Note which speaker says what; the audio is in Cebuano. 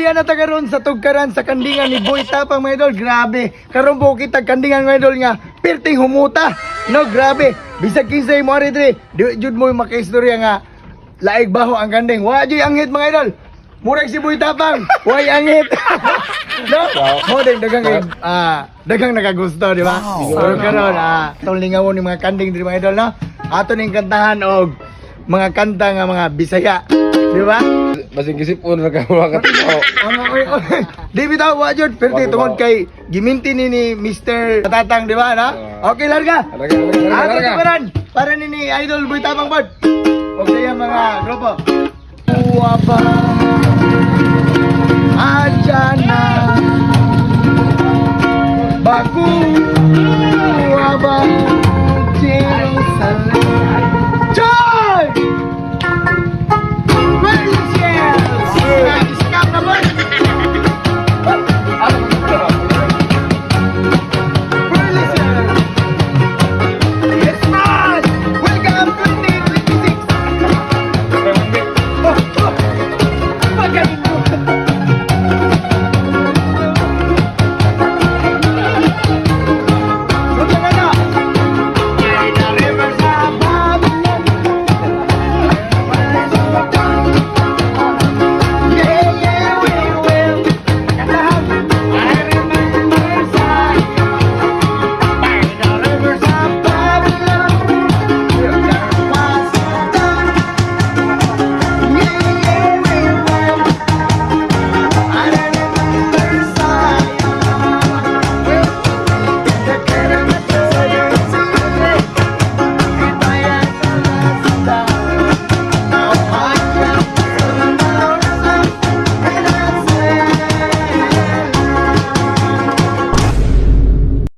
Speaker 1: Diyan na ta karon sa tugkaran sa kandingan ni Boy Tapang, mga idol. Grabe. Karon po kita kandingan, mga idol, nga pirting humuta. No, grabe. Bisag kinsay mo ari diri, di jud mo makaistorya nga laig baho ang kanding. Wa jud anghit, mga idol. Murag si Boy Tapang, way anghit. No? Mo din daghang kay daghang nakagusto, di ba? Pero karon atong lingawon ni mga kanding diri, mga idol, no. Ato ning kantahan og mga kanta nga mga Bisaya, di ba?
Speaker 2: Basing gisipon ra ka mga katao.
Speaker 1: Ang oy oy. Di bitaw wa jud perti tungod kay giminti ni Mr. Tatang, di ba, no? Okay, larga.
Speaker 2: Larga, larga, larga,
Speaker 1: Ato
Speaker 2: larga.
Speaker 1: tukaran para ni Idol Boy Tapang pod. Og sa iyang mga grupo. Uwa ba Aja na Baku ba Jerusalem.